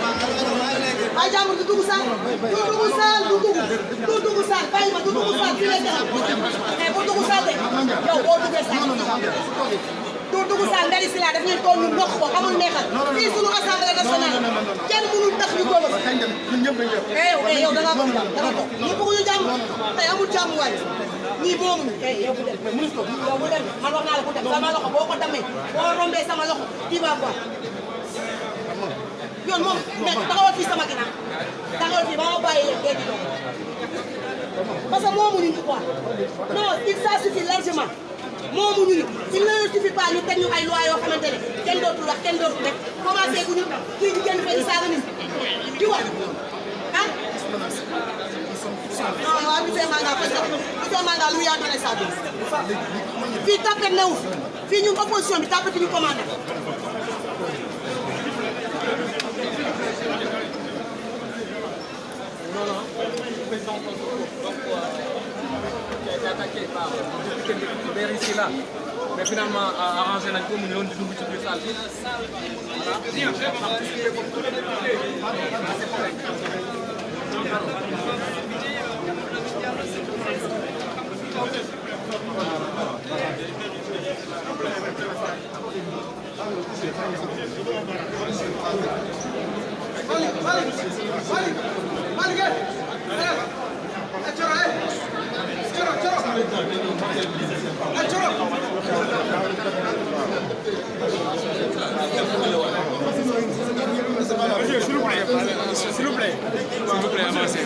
ay jàmbur du dugg saal du dugg saal bàyyi ma du dugg saal fii lay taxaw mais bu dugg saal de yow boo duggee saal du dugg saal ndari si la daf ñuy toog ñu ndox ko amul neexal fii sunu assemblée nationale kenn mënul tax ñu góob yow da ngaa bëgg jàmm da nga toog ñu bëgguñu jàmm tey amul jàmm waay ñii moomuñu yow bu dem yow bu dem man wax naa la bu dem sama loxo boo ko damee boo rombee sama loxo kii va quoi yoon moom mais taxawal fii sama ginnaaw taxawal fii ba ma bàyyi leen dégg nga parce que moomuñu ñu quoi non ça suffit largement moomuñu ñu il ne suffit pas ñu teg ñu ay loi yoo xamante ne kenn dootul wax kenn dootul def commencé gu ñu kii di génn fee di saaga nit di wax ah. non waaw monsieur Manga fay sax monsieur Manga lu yaa donné saa bi fii tapet newu fii ñun opposition bi tapet ñu commandé. Président donc qui a été attaqué par des ici là, mais finalement arrangé nañ ko mu ñëwoon di dugg ci biir salle bi. S'il vous plaît, avancez.